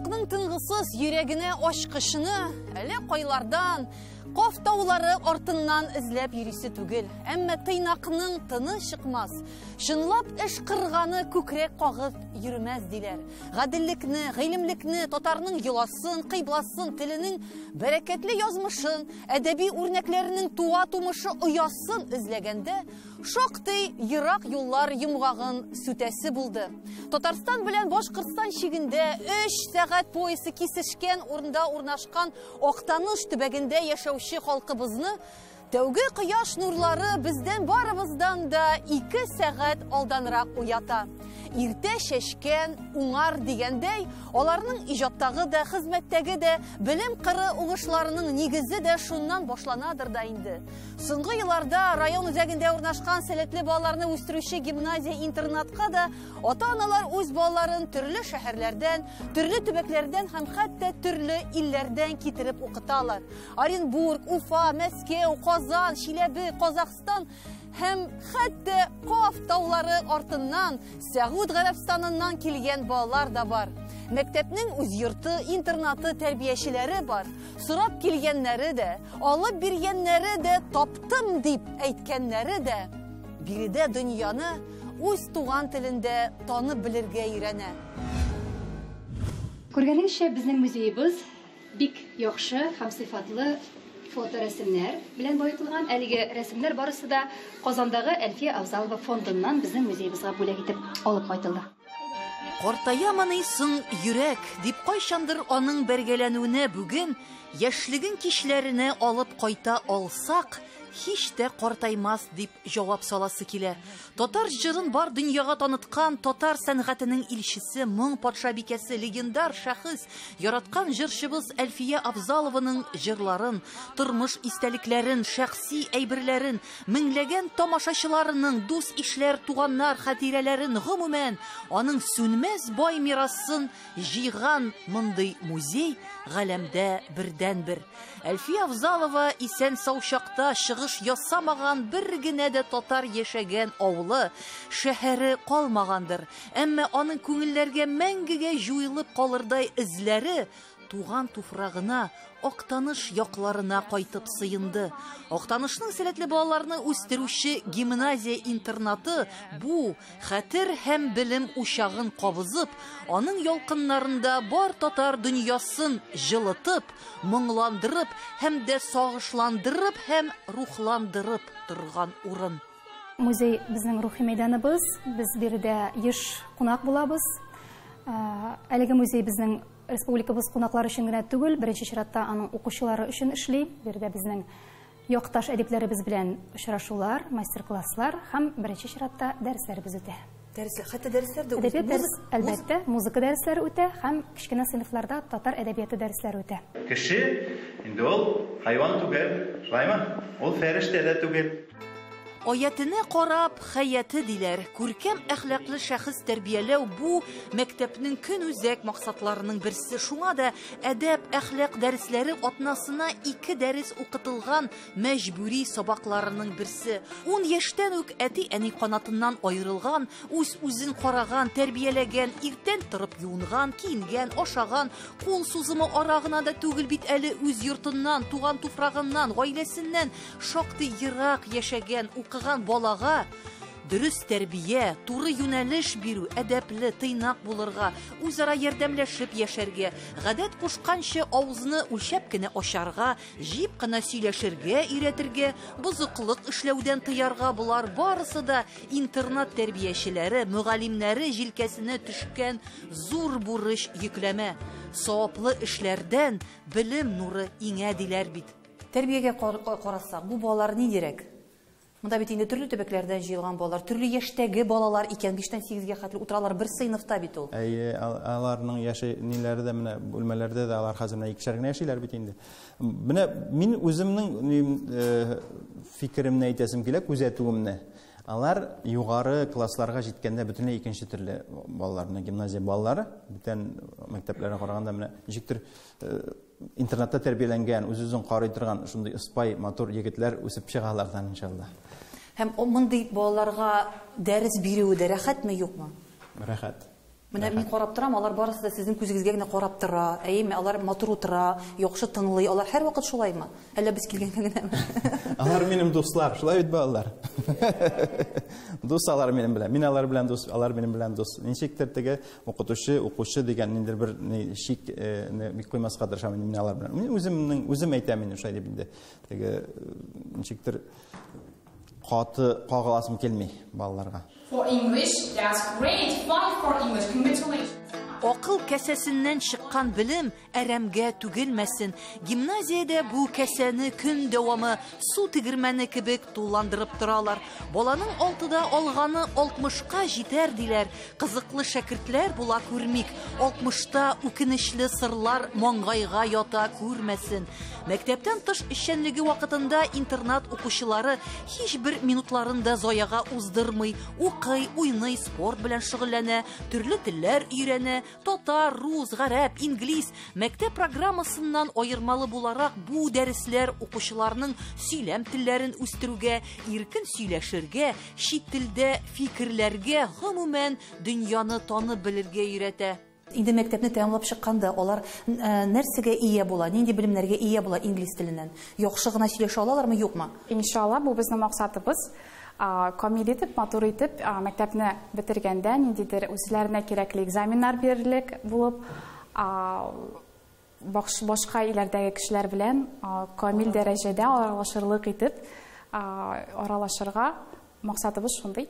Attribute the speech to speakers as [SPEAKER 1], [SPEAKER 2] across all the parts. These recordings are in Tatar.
[SPEAKER 1] Халыкның тынгысыз йөрәгенә ачкычны әллә кайлардан, Каф таулары артыннан эзләп йөрисе түгел. Әмма тыйнакның тыны чыкмас. Чынлап эш кырганы күкрәк кагып йөрмәс диләр. Гаделлекне, гыйлемлекне, татарның йоласын, кыйбласын, теленең бәрәкәтле язмышын, әдәби үрнәкләренең туа тумышы оясын эзләгәндә, Шактый ерак юллар йомгагын сүтәсе булды. Татарстан белән Башкортстан чигендә 3 сәгать поясы кисешкән урында урнашкан Актаныш төбәгендә яшәүче халкыбызны тәүге кояш нурлары бездән барыбыздан да 2 сәгать алданрак уята. Иртә чәчкән, уңар дигәндәй, аларның иҗаттагы да, хезмәттәге дә, белем кыры уңышларының нигезе дә шуннан башланадыр да инде. Соңгы елларда район үзәгендә урнашкан сәләтле балаларны үстерүче гимназия-интернатка да ата-аналар үз балаларын төрле шәһәрләрдән, төрле төбәкләрдән һәм хәтта төрле илләрдән китереп укыталар. Оренбург, Уфа, Мәскәү, Казан, Чиләбе, Казахстан һәм хәтта Каф таулары артыннан Сәгуд Гарәбстаныннан килгән балалар да бар. Мәктәпнең үз йорты, интернаты, тәрбиячеләре бар. Сорап килгәннәре дә, алып биргәннәре дә, таптым дип әйткәннәре дә биредә дөньяны үз туган телендә танып белергә өйрәнә.
[SPEAKER 2] Күргәнегезчә, безнең музеебыз бик яхшы һәм сыйфатлы фоторәсемнәр белән баетылган. Әлеге рәсемнәр барысы да Казандагы Әлфия Авзалова фондыннан безнең музеебызга бүләк итеп алып кайтылды.
[SPEAKER 1] Картаямыни соң йөрәк, дип кайчандыр аның бәргәләнүенә бүген яшьлеген кичләренә алып кайта алсак, һич тә картаймас дип җавап саласы килә. Татар җырын бар дөньяга таныткан татар сәнгатенең илчесе, моң патшабикәсе, легендар шәхес, яраткан җырчыбыз Әлфия Авзалованың җырларын, тормыш истәлекләрен, шәхси әйберләрен, меңләгән тамашачыларының, дус-ишләр, туганнар хатирәләрен, гомумән, аның сүнмәс бай мирасын җыйган мондый музей галәмдә бердәнбер. Әлфия Авзалова исән-сау чакта чыгыш ясамаган бер генә дә татар яшәгән авылы, шәһәре калмагандыр. Әмма аның күңелләргә мәңгегә җуелып калырдай эзләре туган туфрагына, Актаныш якларына кайтып сыенды. Актанышның сәләтле балаларны үстерүче гимназия-интернаты бу хәтер һәм белем учагын кабызып, аның ялкыннарында бар татар дөньясын җылытып, моңландырып һәм дә сагышландырып һәм рухландырып торган урын.
[SPEAKER 2] Музей безнең рухи мәйданыбыз, без биредә еш кунак булабыз. Әлеге музей безнең республикабыз кунаклары өчен генә түгел, беренче чиратта аның укучылары өчен эшли. Биредә безнең якташ әдипләребез белән очрашулар, мастер-класслар һәм беренче чиратта дәресләребез үтә.
[SPEAKER 1] Дәресләр, хәтта дәресләр дә
[SPEAKER 2] Әдәбият дәрес, әлбәттә, музыка дәресләре үтә һәм кечкенә сыйныфларда татар әдәбияты дәресләре үтә.
[SPEAKER 3] Кеше инде ул хайван түгел, шулаймы? Ул фәрештә дә түгел.
[SPEAKER 1] Аятенә карап, хәяте диләр. Күркәм әхлаклы шәхес тәрбияләү бу мәктәпнең көнүзәк максатларының берсе. Шуңа да әдәп, әхлак дәресләре атнасына 2 дәрес укытылган мәҗбүри сабакларының берсе. 10 яшьтән үк әти-әни канатыннан аерылган, үз-үзен караган, тәрбияләгән, иртән торып юынган, киенгән, ашаган, кул сузымы ара гына да түгел бит әле үз йортыннан, туган туфрагыннан, гаиләсеннән шактый ерак яшәгән, укыган балага дөрес тәрбия, туры юнәлеш бирү, әдәпле, тыйнак булырга, үзара ярдәмләшеп яшәргә, гадәт кушканча авызны үлчәп кенә ачарга, җип кына сөйләшергә өйрәтергә, бозыклык эшләүдән тыярга, болар барысы да интернат тәрбиячеләре, мөгаллимнәре җилкәсенә төшкән зур бурыч йөкләмә. Саваплы эшләрдән белем нуры иңә диләр бит. Тәрбиягә карасак, бу балалар ниндирәк? Монда бит инде төрле төбәкләрдән җыелган балалар, төрле яшьтәге балалар икән, 5-тән 8-гә хәтле утыралар бер сыйныфта бит ул.
[SPEAKER 4] Әйе, аларның яше ниләре дә менә бүлмәләрдә дә алар хәзер менә икешәр генә яшиләр бит инде. Менә мин үземнең фикеремне әйтәсем килә, күзәтүемне. Алар югары классларга җиткәндә бөтенләй икенче төрле балалар, менә гимназия балалары, бүтән мәктәпләргә караганда менә ничектер интернатта тәрбияләнгән, үз-үзен карый торган шундый ыспай, матур егетләр үсеп чыгалардан иншалла.
[SPEAKER 1] Һәм мондый балаларга дәрес бирүе дә рәхәтме, юкмы?
[SPEAKER 4] Рәхәт.
[SPEAKER 1] Менә мин карап торам, алар барысы да сезнең күзегезгә генә карап тора. Әйеме, алар матур утыра, яхшы тыңлый. Алар һәрвакыт шулаймы? Әллә без килгәнгә генәме?
[SPEAKER 4] Алар минем дуслар, шулай бит балалар. Дус алар минем белән. Мин алар белән дус, алар минем белән дус. Ничектер теге укытучы, укучы дигән ниндидер бер шик бик куймаска тырышам мин алар белән. Мин үземнең үзем әйтәм инде шулай дип инде. Теге ничектер каты кагыласым килми балаларга.
[SPEAKER 5] For English, that's great. 5 for English. Congratulations.
[SPEAKER 1] Акыл кәсәсеннән чыккан белем әрәмгә түгелмәсен. Гимназиядә бу кәсәне көн дәвамы су тегермәне кебек тулландырып торалар. Баланың 6-да алганы 60-ка җитәр диләр. Кызыклы шәкертләр була күрмик. 60-та үкенечле сырлар маңгайга ята күрмәсен. Мәктәптән тыш эшчәнлеге вакытында интернат укучылары һичбер минутларын да заяга уздырмый. Укый, уйный, спорт белән шөгыльләнә, төрле телләр өйрәнә, татар, рус, гарәп, инглиз. Мәктәп программасыннан аермалы буларак бу дәресләр укучыларның сөйләм телләрен үстерүгә, иркен сөйләшергә, чит телдә фикерләргә, гомумән дөньяны танып белергә өйрәтә. Инде мәктәпне тәмамлап чыкканда алар нәрсәгә ия була, нинди белемнәргә ия була инглиз теленнән? Яхшы гына сөйләшә алалармы, юкмы?
[SPEAKER 5] Иншалла, бу безнең максатыбыз. Камил итеп, матур итеп, мәктәпне бетергәндә ниндидер үзләренә кирәкле экзаменнар бирерлек булып, башка илләрдәге кешеләр белән камил дәрәҗәдә аралашырлык итеп, аралашырга максатыбыз шундый.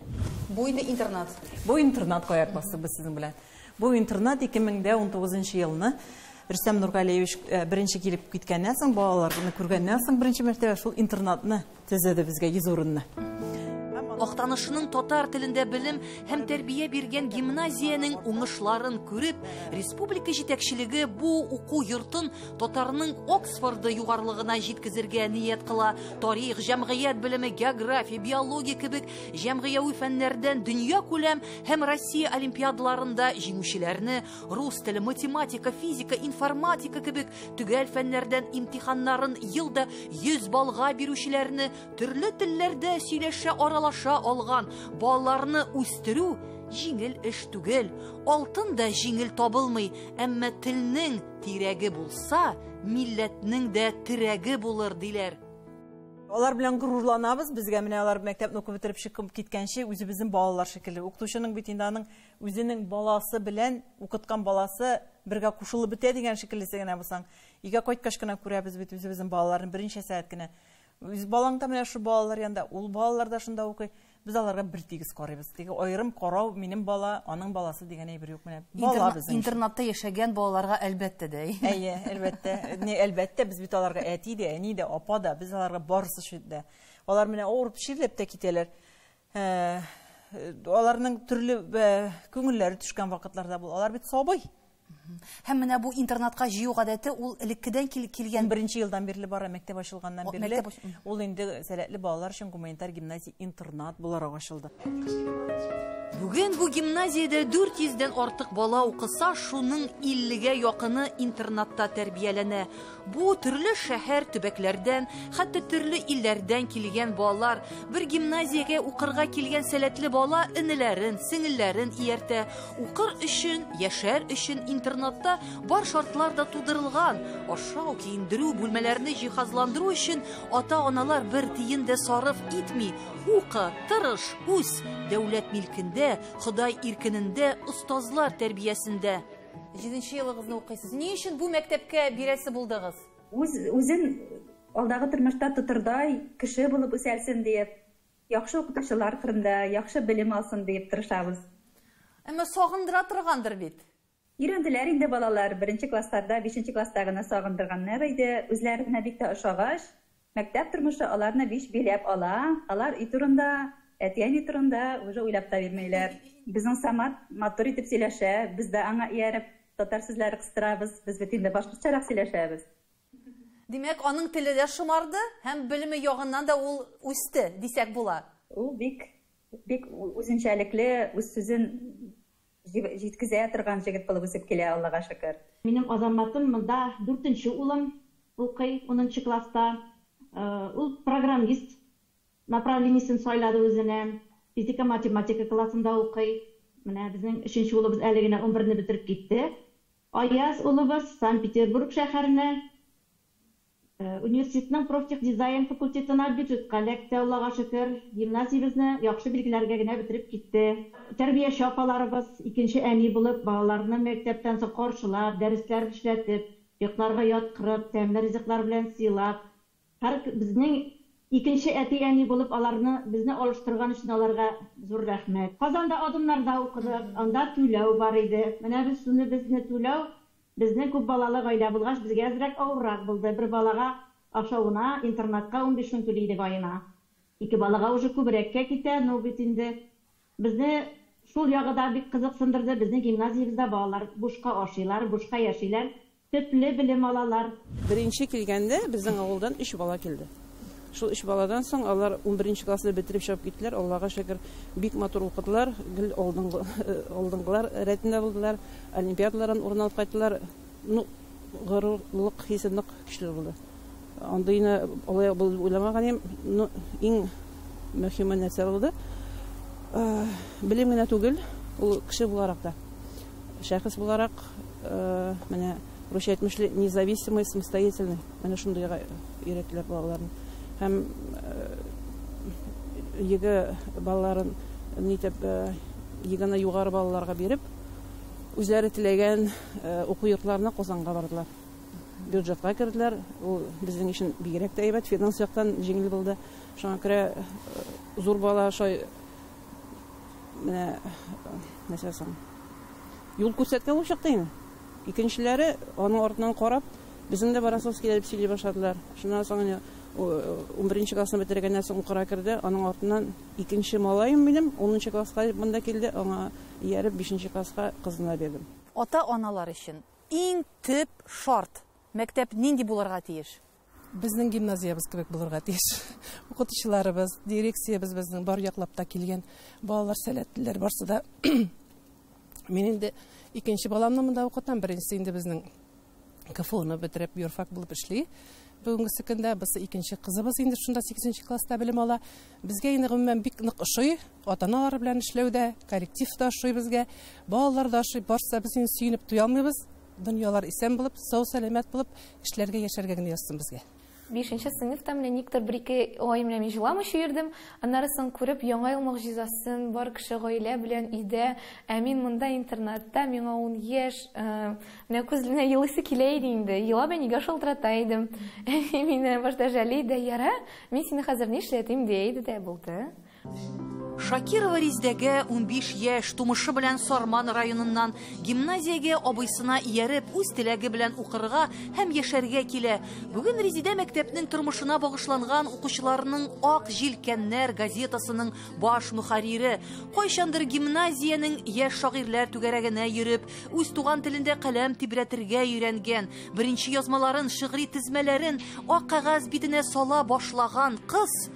[SPEAKER 1] Бу инде интернат.
[SPEAKER 6] Бу интернат каяк бастык без сезнең белән. Бу интернат 2019 елны Рөстәм Нургалиевич беренче килеп киткәннән соң, балаларны күргәннән соң беренче мәртәбә шул интернатны төзеде безгә 100 урынны.
[SPEAKER 1] Актанышның татар телендә белем һәм тәрбия биргән гимназиянең уңышларын күреп, республика җитәкчелеге бу уку йортын татарның Оксфорды югарылыгына җиткезергә ният кыла. Тарих, җәмгыять белеме, география, биология кебек җәмгыяви фәннәрдән дөнья күләм һәм Россия олимпиадаларында җиңүчеләрне, рус теле, математика, физика, информатика кебек төгәл фәннәрдән имтиханнарын елда 100 баллга бирүчеләрне, төрле телләрдә сөйләшә, аралаша алган балаларны үстерү җиңел эш түгел. Алтын да җиңел табылмый, әмма телнең тирәге булса, милләтнең дә терәге булыр диләр.
[SPEAKER 6] Алар белән горурланабыз, безгә менә алар мәктәпне укып бетереп чыгып киткәнче үзебезнең балалар шикелле. Укытучының бит инде аның үзенең баласы белән укыткан баласы бергә кушылып бетә дигән шикеллесе генә булсаң, өйгә кайткач кына күрәбез бит үзебезнең балаларны берничә сәгать кенә. Үз балаң да менә шу балалар янында, ул балалар да шунда укый. Без аларга бер тигез карыйбыз. Теге аерым карау минем бала, аның баласы дигән әйбер юк менә. Бала безнең.
[SPEAKER 1] Интернатта яшәгән балаларга әлбәттә дә.
[SPEAKER 6] Әйе, әлбәттә. Не, әлбәттә, без бит аларга әти дә, әни дә, апа да, без аларга барысы шунда. Алар менә авырып чирләп тә китәләр. Аларның төрле күңелләре төшкән вакытларда бул. Алар бит сабый.
[SPEAKER 1] Һәм менә бу интернатка җыю гадәте ул элеккедән килгән.
[SPEAKER 6] Беренче елдан бирле бара, мәктәп ачылганнан бирле. Ул инде сәләтле балалар өчен гуманитар гимназия интернат буларак ачылды.
[SPEAKER 1] Бүген бу гимназиядә 400дән артык бала укыса, шуның 50-гә якыны интернатта тәрбияләнә. Бу төрле шәһәр, төбәкләрдән, хәтта төрле илләрдән килгән балалар. Бер гимназиягә укырга килгән сәләтле бала энеләрен, сеңелләрен ияртә. Укыр өчен, яшәр өчен интернатта бар шартлар да тудырылган. Ашау, киендерү, бүлмәләрне җиһазландыру өчен ата-аналар бер тиен дә сарыф итми. Укы, тырыш, үс, дәүләт милкендә, Ходай иркенендә, остазлар тәрбиясендә. 7 елыгызны укыйсыз. Ни өчен бу мәктәпкә бирәсе булдыгыз?
[SPEAKER 7] Үзен алдагы тормышта тотырдай кеше булып үсәрсен диеп, яхшы укытучылар кырында, яхшы белем алсын диеп тырышабыз.
[SPEAKER 1] Әмма сагындыра торгандыр бит.
[SPEAKER 7] Өйрәнделәр инде балалар. 1 классларда, 5 класста гына сагындырганнар иде. Үзләренә бик тә ошагач, мәктәп тормышы аларны биш биләп ала. Алар өй турында, әти-әни турында уже уйлап та бирмәйләр. Безнең Самат матур итеп сөйләшә, без дә аңа ияреп татар сүзләре кыстырабыз, без бит инде башкортчарак сөйләшәбез.
[SPEAKER 1] Димәк, аның теле дә шомарды һәм белеме ягыннан да ул үсте, дисәк була.
[SPEAKER 7] Ул бик, бик үзенчәлекле, үз сүзен җиткезә торган җегет булып үсеп килә, Аллага шөкер.
[SPEAKER 8] Минем Азаматым монда 4-нче улым укый, 10 класста. Ул программист направлениесен сайлады үзенә. Физика, математика классында укый. Менә безнең өченче улыбыз әле генә 11-не бетереп китте. Аяз улыбыз Санкт-Петербург шәһәренә университетның профтехдизайн факультетына бюджетка эләкте, Аллага шөкер. Гимназиябезне яхшы билгеләргә генә бетереп китте. Тәрбияче апаларыбыз икенче әни булып, балаларны мәктәптән соң каршылап, дәресләрен эшләтеп, йокларга яткырып, тәмле ризыклар белән сыйлап, һәр безнең икенче әти-әни булып аларны безне алыштырган өчен аларга зур рәхмәт. Казанда Адымнарда укыдык, анда түләү бар иде. Менә без шуны безне түләү, безнең күп балалы гаилә булгач, безгә әзрәк авыррак булды. Бер балага ашавына, интернатка 15 мең түли идек аена. Ике балага уже күбрәккә китә, ну бит инде безне шул ягы да бик кызыксындырды. Безнең гимназиябездә балалар бушка ашыйлар, бушка яшиләр, төпле белем алалар.
[SPEAKER 9] Беренче килгәндә безнең авылдан 3 бала килде. Шул 3 баладан соң алар 11 классны бетереп чыгып киттеләр. Аллага шөкер, бик матур укыдылар, гел алдынгылар рәтендә булдылар, олимпиадалардан урын алып кайттылар. Ну, горурлык хисе нык көчле булды. Андыйны алай булып уйламаган идем. Ну, иң мөһиме нәрсә булды? Белем генә түгел, ул кеше буларак та. Шәхес буларак, менә русча әйтмешли, независимый, самостоятельный. Менә шундыйга өйрәттеләр балаларны. Һәм ЕГЭ балаларын нитеп, ЕГЭны югары балаларга биреп, үзләре теләгән уку йортларына Казанга бардылар. Бюджетка керделәр. Ул безнең өчен бигрәк тә әйбәт, финанс яктан җиңел булды. Шуңа күрә зур бала шулай менә нәрсә соң? Юл күрсәткән булып чыкты инде. Икенчеләре аның артыннан карап, безнең дә барасыбыз килә дип сөйли башладылар. Шуннан соң инде 11 классны бетергәннән соң укырга керде. Аның артыннан икенче малаем минем 10 класска монда килде, аңа ияреп 5 класска кызына бирдем.
[SPEAKER 1] Ата-аналар өчен иң төп шарт мәктәп нинди булырга тиеш?
[SPEAKER 10] Безнең гимназиябез кебек булырга тиеш. Укытучыларыбыз, дирекциябез безнең бар яклап та килгән балалар сәләтлеләр барсы да. Мин инде икенче баламны монда укытам, беренчесе инде безнең КФУны бетереп юрфак булып эшли. Бүгенге көндә без икенче кызыбыз инде шунда 8 класста белем ала. Безгә инде гомумән бик нык ошый, ата-аналар белән эшләү дә, коллектив та ошый безгә, балалар да ошый, барса без инде сөенеп туя алмыйбыз. Дөньялар исән булып, сау-сәламәт булып, эшләргә, яшәргә генә язсын безгә.
[SPEAKER 11] 5 сыйныфта менә никтер бер-ике ай менә мин җыламыйча йөрдем. Аннары соң күреп яңа ел могҗизасын, бар кеше гаилә белән өйдә, ә мин монда интернатта, миңа 10 яшь, менә күз белән елыйсы килә иде инде. Елап әнигә шалтырата идем. Әни мине башта жәли дә, яра, мин сине хәзер нишләтим дия иде дә булды.
[SPEAKER 1] Шакирова Риздәгә 15 яшь, тумышы белән Сарман районыннан гимназиягә абыйсына ияреп, үз теләге белән укырга һәм яшәргә килә. Бүген Резидә мәктәпнең тормышына багышланган укучыларның Ак җилкәннәр газетасының баш мөхәррире. Кайчандыр гимназиянең яшь шагыйрьләр түгәрәгенә йөреп, үз туган телендә каләм тибрәтергә өйрәнгән, беренче язмаларын, шигъри тезмәләрен ак кәгазь битенә сала башлаган кыз.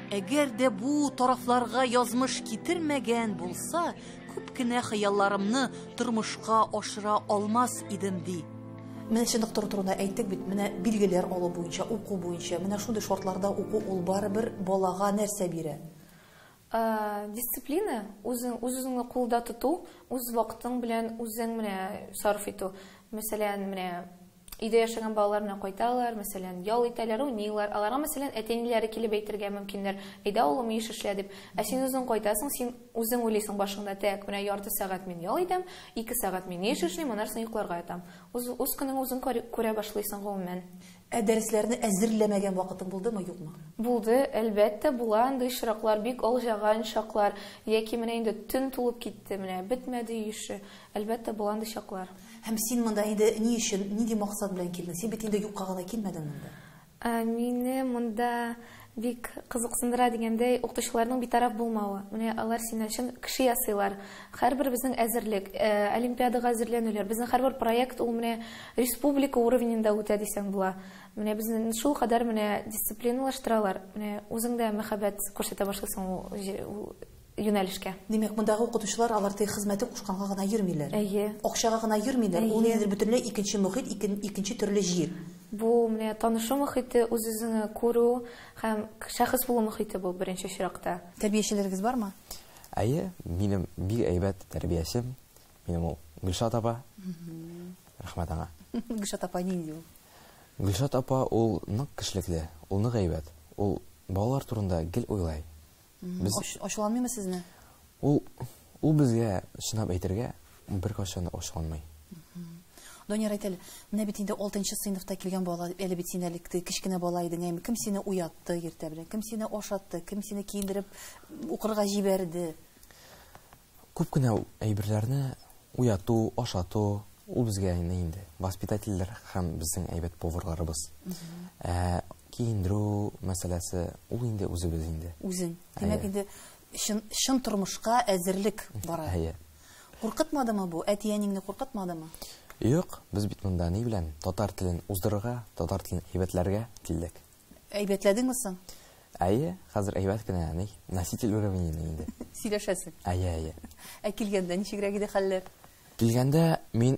[SPEAKER 1] Әгәр дә бу тарафларга язмыш китермәгән булса, күп кенә хыялларымны тормышка ашыра алмас идем, ди. Менә чыныктыру турында әйттек бит, менә билгеләр алу буенча, уку буенча, менә шундый шартларда уку ул барыбер балага нәрсә бирә?
[SPEAKER 11] Дисциплина, үз-үзеңне кулда тоту, үз вакытың белән үзең менә сарыф итү. Мәсәлән, менә өйдә яшәгән балалар менә кайталар, мәсәлән, ял итәләр, уйныйлар. Аларга, мәсәлән, әти-әниләре килеп әйтергә мөмкиннәр. Әйдә, улым, еш эшлә дип. Ә син үзең кайтасың, син үзең уйлыйсың башыңда, тәк, менә ярты сәгать мин ял итәм, 2 сәгать мин еш эшлим, аннан соң йокларга ятам. Үз көнеңне үзең күрә башлыйсың гомумән.
[SPEAKER 1] Ә дәресләрне әзерләмәгән вакытың булдымы, юкмы?
[SPEAKER 11] Булды, әлбәттә, була андый очраклар, бик алҗаган чаклар, яки менә инде төн тулып китте, менә бетмәде ише. Әлбәттә, була андый чаклар.
[SPEAKER 1] Һәм син монда инде ни өчен, нинди максат белән килдең? Син бит инде юкка гына килмәдең монда.
[SPEAKER 11] Мине монда бик кызыксындыра дигәндәй, укытучыларның битараф булмавы. Менә алар синнән чын кеше ясыйлар. Һәрбер безнең әзерлек, олимпиадага әзерләнүләр, безнең һәрбер проект ул менә республика уровененда үтә дисәң була. Менә безне шул кадәр менә дисциплиналаштыралар. Менә үзең дә мәхәббәт күрсәтә башлыйсың ул юнәлешкә.
[SPEAKER 1] Димәк, мондагы укытучылар алар тик хезмәте кушканга гына йөрмиләр.
[SPEAKER 11] Әйе.
[SPEAKER 1] Акчага гына йөрмиләр. Ул
[SPEAKER 11] Әйе.
[SPEAKER 1] ниндидер бөтенләй икенче мохит, икенче төрле җир.
[SPEAKER 11] Бу менә танышу мохите, үз-үзеңне күрү һәм шәхес булу мохите бу беренче чиратта.
[SPEAKER 1] Тәрбиячеләрегез бармы?
[SPEAKER 12] Әйе, минем бик әйбәт тәрбиячем, минем ул Гөлшат апа. Рәхмәт аңа.
[SPEAKER 1] Гөлшат апа нинди ул?
[SPEAKER 12] Гөлшат апа ул нык кешелекле, ул нык әйбәт. Ул балалар турында гел уйлай.
[SPEAKER 1] Без Ачуланмыймы сезне?
[SPEAKER 12] Ул ул безгә чынлап әйтергә беркайчан да ачуланмый.
[SPEAKER 1] Данияр, әйт әле, менә бит инде 6 сыйныфта килгән бала, әле бит син әле кечкенә бала идең, әйме? Кем сине уятты иртә белән? Кем сине ашатты? Кем сине киендереп укырга җибәрде?
[SPEAKER 12] Күп кенә әйберләрне уяту, ашату, ул безгә инде воспитательләр һәм безнең әйбәт поварларыбыз. Ә киендерү мәсьәләсе ул инде үзебез инде.
[SPEAKER 1] Үзең. Димәк, инде чын, чын тормышка әзерлек бара.
[SPEAKER 12] Әйе.
[SPEAKER 1] Куркытмадымы бу? Әти-әниңне куркытмадымы?
[SPEAKER 12] Юк, без бит монда ни белән татар телен уздырырга, татар телен әйбәтләргә килдек.
[SPEAKER 1] Әйбәтләдеңме соң?
[SPEAKER 12] Әйе, хәзер әйбәт кенә, ни, носитель уровенена инде.
[SPEAKER 1] Сөйләшәсең.
[SPEAKER 12] Әйе, әйе.
[SPEAKER 1] Ә килгәндә ничегрәк иде хәлләр?
[SPEAKER 12] Килгәндә мин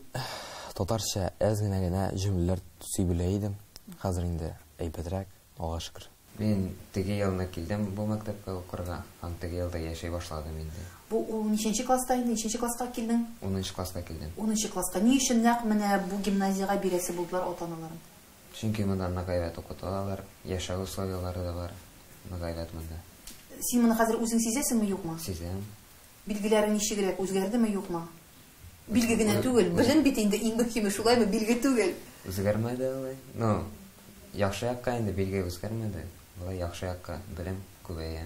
[SPEAKER 12] татарча әз генә генә җөмләләр төзи белә идем. Хәзер инде әйбәтрәк, Аллага шөкер.
[SPEAKER 13] Мин теге елны килдем бу мәктәпкә укырга, һәм теге елда яши башладым инде.
[SPEAKER 1] Бу ул ничәнче класста инде? Ничәнче класска килдең?
[SPEAKER 13] 10 класска килдем.
[SPEAKER 1] 10 класска. Ни өчен нәкъ менә бу гимназиягә бирәсе булдылар ата-аналарын?
[SPEAKER 13] Чөнки монда нык әйбәт укыталар, яшәү условиялары да бар. Нык әйбәт монда.
[SPEAKER 1] Син моны хәзер үзең сизәсеңме, юкмы?
[SPEAKER 13] Сизәм.
[SPEAKER 1] Билгеләрең ничегрәк, үзгәрдеме, юкмы? Билге генә түгел, белем бит инде иң мөһиме, шулаймы? Билге түгел.
[SPEAKER 13] Үзгәрмәде алай. Ну, яхшы якка инде билге үзгәрмәде. Болай яхшы якка белем күбәя.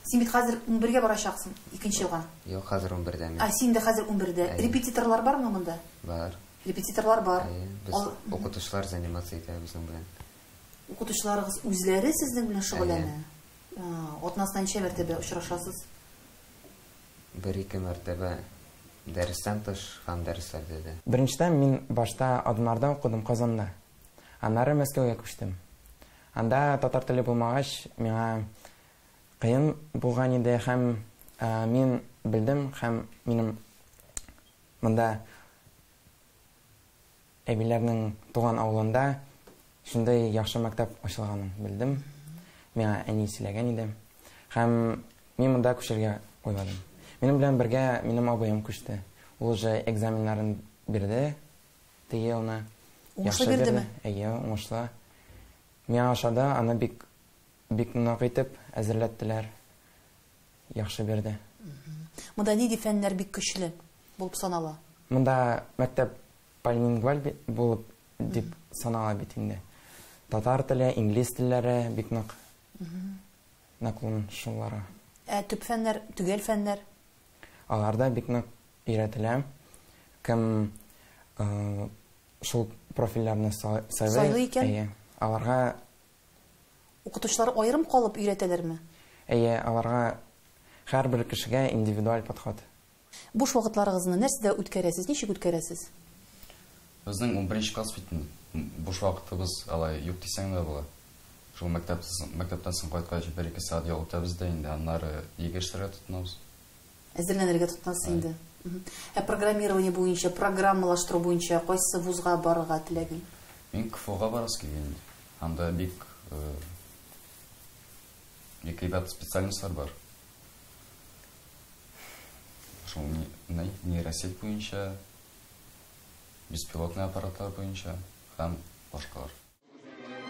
[SPEAKER 1] Син бит хәзер 11-гә барачаксың, икенче елга.
[SPEAKER 13] Юк, хәзер 11-дә мин.
[SPEAKER 1] А, син дә хәзер 11-дә.
[SPEAKER 13] Әйе.
[SPEAKER 1] Репетиторлар бармы монда?
[SPEAKER 13] Бар.
[SPEAKER 1] Репетиторлар бар.
[SPEAKER 13] Әйе, без укытучылар заниматься итә безнең белән.
[SPEAKER 1] Укытучыларыгыз үзләре сезнең белән шөгыльләнә? Атнасына ничә мәртәбә очрашасыз?
[SPEAKER 13] Бер-ике мәртәбә дәрестән тыш һәм дәресләрдә дә.
[SPEAKER 14] Беренчедән мин башта Адымнарда укыдым Казанда. Аннары Мәскәүгә күчтем. Анда татар теле булмагач, миңа кыен булган иде һәм мин белдем һәм минем монда әбиләрнең туган авылында шундый яхшы мәктәп ачылганын белдем. Миңа әни сөйләгән иде. Һәм мин монда күчәргә уйладым. Минем белән бергә минем абыем күчте. Ул уже экзаменнарын бирде теге елны.
[SPEAKER 1] Уңышлы бирдеме?
[SPEAKER 14] Әйе, уңышлы. Миңа ошады, аны бик бик нык итеп әзерләттеләр. Яхшы бирде.
[SPEAKER 1] Монда нинди фәннәр бик көчле булып санала?
[SPEAKER 14] Монда мәктәп полилингваль булып дип санала бит инде. Татар теле, инглиз телләре бик нык наклон шуллара.
[SPEAKER 1] Ә төп фәннәр, төгәл фәннәр?
[SPEAKER 14] Алар да бик нык өйрәтелә. Кем шул профильләрне сайлый,
[SPEAKER 1] Сайлый икән?
[SPEAKER 14] Әйе. Аларга
[SPEAKER 1] Укытучылар аерым калып өйрәтәләрме?
[SPEAKER 14] Әйе, аларга һәрбер кешегә индивидуаль подход.
[SPEAKER 1] Буш вакытларыгызны нәрсәдә үткәрәсез, ничек үткәрәсез?
[SPEAKER 15] Безнең 11 класс бит инде. Буш вакытыбыз алай юк дисәң дә була. Шул мәктәптән соң кайткач бер-ике сәгать ял итәбез дә инде, аннары өйгә эшләргә тотынабыз.
[SPEAKER 1] Әзерләнергә тотынасыз инде. Ә программирование буенча, программалаштыру буенча кайсы вузга барырга теләгең?
[SPEAKER 15] Мин КФУга барасы килгән инде. Анда бик бик әйбәт специальностьлар бар. Шул нейросеть буенча, беспилотный аппаратлар буенча һәм башкалар.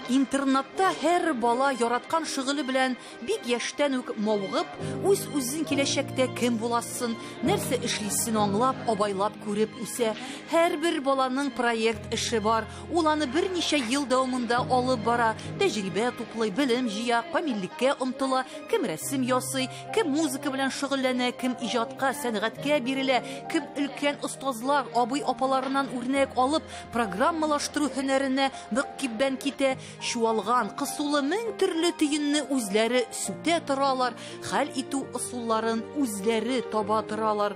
[SPEAKER 1] Интернатта һәр бала яраткан шөгыле белән бик яшьтән үк мавыгып, үз-үзен киләчәктә кем буласын, нәрсә эшлисен аңлап, абайлап күреп үсә. Һәрбер баланың проект эше бар. Ул аны берничә ел дәвамында алып бара, тәҗрибә туплый, белем җыя, камиллеккә омтыла, кем рәсем ясый, кем музыка белән шөгыльләнә, кем иҗатка, сәнгатькә бирелә, кем өлкән остазлар, абый-апаларыннан үрнәк алып, программалаштыру һөнәренә мөкиббән китә. Чуалган, кысулы мең төрле төенне үзләре сүтә торалар, хәл итү ысулларын үзләре таба торалар.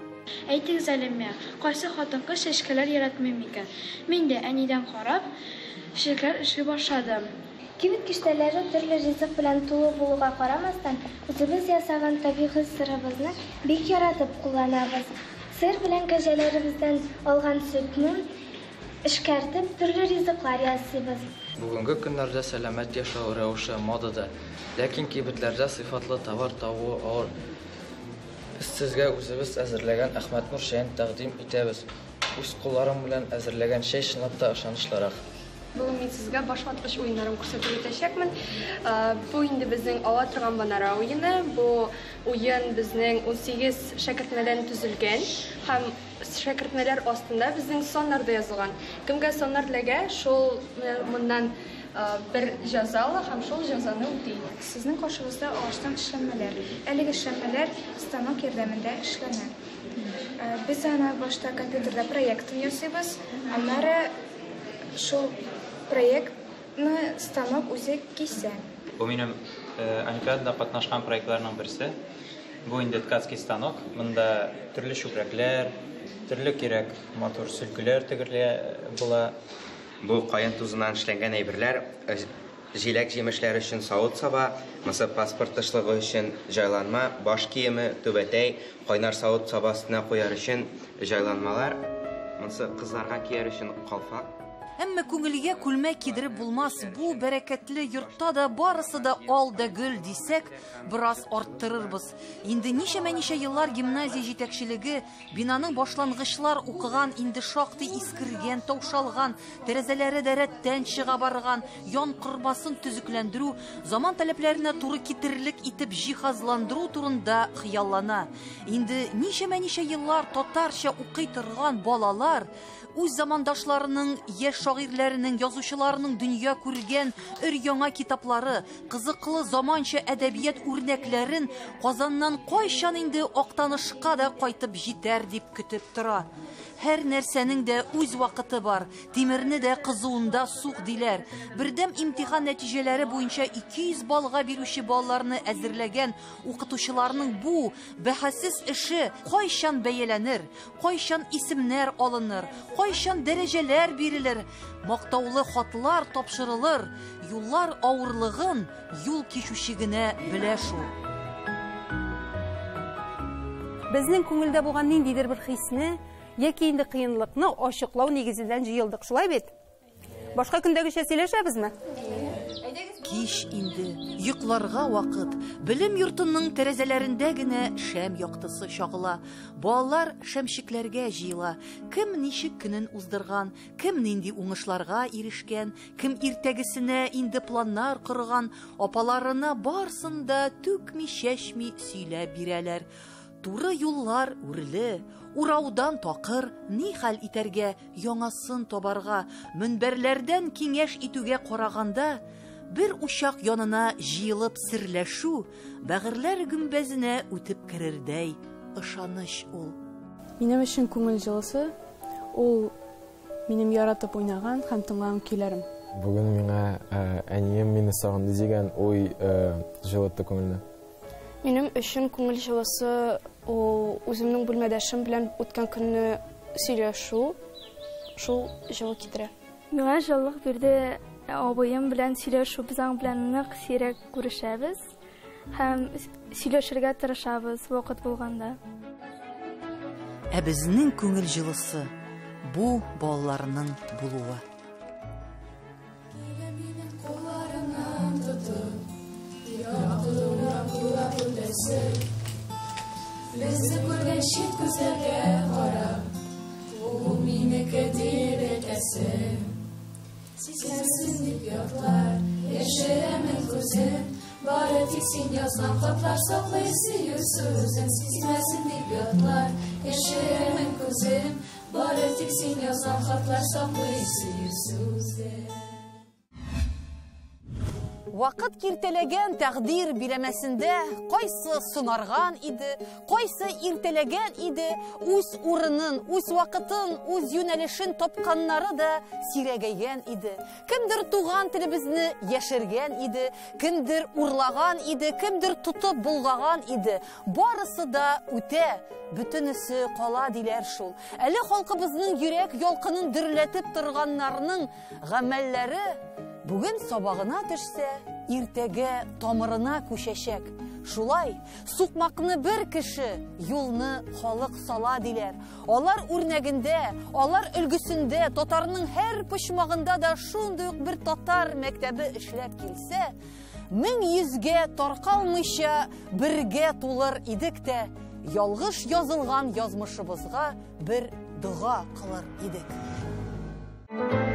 [SPEAKER 16] Әйтегез әле миңа, кайсы хатын-кыз чәчкәләр яратмый микән? Мин дә әнидән карап, чәчәкләр эшли башладым.
[SPEAKER 17] Кибет киштәләре төрле ризык белән тулы булуга карамастан, үзебез ясаган табигый сырыбызны бик яратып кулланабыз. Сыр белән кәҗәләребездән алган сөтне эшкәртеп, төрле ризыклар ясыйбыз.
[SPEAKER 18] Бүгенге көннәрдә сәламәт яшәү рәвеше модада, ләкин кибетләрдә сыйфатлы товар табу авыр. Без сезгә үзебез әзерләгән Әхмәтнур чәен тәкъдим итәбез. Үз кулларың белән әзерләгән чәй чынлап та ышанычлырак.
[SPEAKER 16] Бүген мин сезгә башваткыч уеннарын күрсәтеп үтәчәкмен. Бу инде безнең ава торган манара уены. Бу уен безнең 18 шәкертмәдән төзелгән һәм шәкертмәләр астында безнең саннар да язылган. Кемгә саннар эләгә, шул моннан бер җәза ала һәм шул җәзаны үти.
[SPEAKER 19] Сезнең каршыгызда агачтан эшләнмәләр. Әлеге эшләнмәләр станок ярдәмендә эшләнә. Без аны башта компьютерда проектын ясыйбыз, аннары шул проектны станок үзе кисә.
[SPEAKER 20] Бу минем олимпиадада катнашкан проектларның берсе. Бу инде ткацкий станок. Монда төрле чүпрәкләр, төрле кирәк матур сөлгеләр тегергә була.
[SPEAKER 13] Бу каен тузыннан эшләнгән әйберләр, җиләк-җимешләр өчен савыт-саба, монысы паспорт тышлыгы өчен җайланма, баш киеме, түбәтәй, кайнар савыт-саба өстенә куяр өчен җайланмалар, монысы кызларга кияр өчен калфак.
[SPEAKER 1] Әмма күңелгә күлмәк кидереп булмас, бу бәрәкәтле йортта да барысы да ал да гөл дисәк, бераз арттырырбыз. Инде ничәмә-ничә еллар гимназия җитәкчелеге бинаның башлангычлар укыган, инде шактый искергән, таушалган, тәрәзәләре дә рәттән чыга барган янкормасын төзекләндерү, заман таләпләренә туры китерерлек итеп җиһазландыру турында хыяллана. Инде ничәмә-ничә еллар татарча укый торган балалар үз замандашларының, яшь шагыйрьләренең, язучыларының дөнья күргән өр-яңа китаплары, кызыклы заманча әдәбият үрнәкләрен Казаннан кайчан инде Актанышка да кайтып җитәр дип көтеп тора. Һәр нәрсәнең дә үз вакыты бар. Тимерне дә кызуында сук диләр. Бердәм имтихан нәтиҗәләре буенча 200 баллга бирүче балаларны әзерләгән укытучыларның бу бәһасез эше кайчан бәяләнер, кайчан исемнәр алыныр, кайчан дәрәҗәләр бирелер, мактаулы хатлар тапшырылыр, юллар авырлыгын юл кичүче генә белә шул.
[SPEAKER 21] Безнең күңелдә булган ниндидер бер хисне яки инде кыенлыкны ачыклау нигезеннән җыелдык, шулай бит? Башка көндәгечә сөйләшәбезме?
[SPEAKER 1] Кич инде, йокларга вакыт. Белем йортының тәрәзәләрендә генә шәм яктысы чагыла. Балалар шәмчекләргә җыела. Кем ничек көнен уздырган, кем нинди уңышларга ирешкән, кем иртәгесенә инде планнар корган, апаларына барсын да түкми-чәчми сөйләп бирәләр. Туры юллар үрле, ураудан такыр, ни хәл итәргә, яңасын табарга, мөнбәрләрдән киңәш итүгә караганда, бер учак янына җыелып серләшү, бәгырьләр гөмбәзенә үтеп керердәй ышаныч ул.
[SPEAKER 22] Минем өчен күңел җылысы ул минем яратып уйнаган һәм тыңлаган көйләрем.
[SPEAKER 23] Бүген миңа әнием мине сагынды дигән уй җылытты күңелне.
[SPEAKER 16] Минем өчен күңел җылысы ул үземнең бүлмәдәшем белән үткән көнне сөйләшү, шул җылы китерә.
[SPEAKER 24] Миңа җылылык бирде абыем белән сөйләшү. Без аның белән нык сирәк күрешәбез һәм сөйләшергә тырышабыз вакыт булганда.
[SPEAKER 1] Ә безнең күңел җылысы бу балаларның булуы.
[SPEAKER 25] Безне күргән чит күзләргә карап, ул минеке дип әйтәсе. Сизмәсен дип ятлар, яшерәмен күзем, бары тик син язган хатлар саклый сөю сүзен. Сизмәсен дип ятлар, яшерәмен күзем, бары тик син язган хатлар саклый сөю сүзен.
[SPEAKER 1] Вакыт киртәләгән тәкъдир биләмәсендә кайсы сынарган иде, кайсы иртәләгән иде, үз урынын, үз вакытын, үз юнәлешен тапканнары да сирәгәйгән иде. Кемдер туган телебезне яшергән иде, кемдер урлаган иде, кемдер тотып булгаган иде. Барысы да үтә, бөтенесе кала диләр шул. Әле халкыбызның йөрәк ялкынын дөрләтеп торганнарның гамәлләре бүген сабагына төшсә, иртәгә тамырына күчәчәк. Шулай, сукмакны бер кеше, юлны халык сала диләр. Алар үрнәгендә, алар өлгесендә татарның һәр почмагында да шундый ук бер татар мәктәбе эшләп килсә, 1100-гә таркалмыйча бергә тулыр идек тә, Ялгыш язылган язмышыбызга бер дога кылыр идек.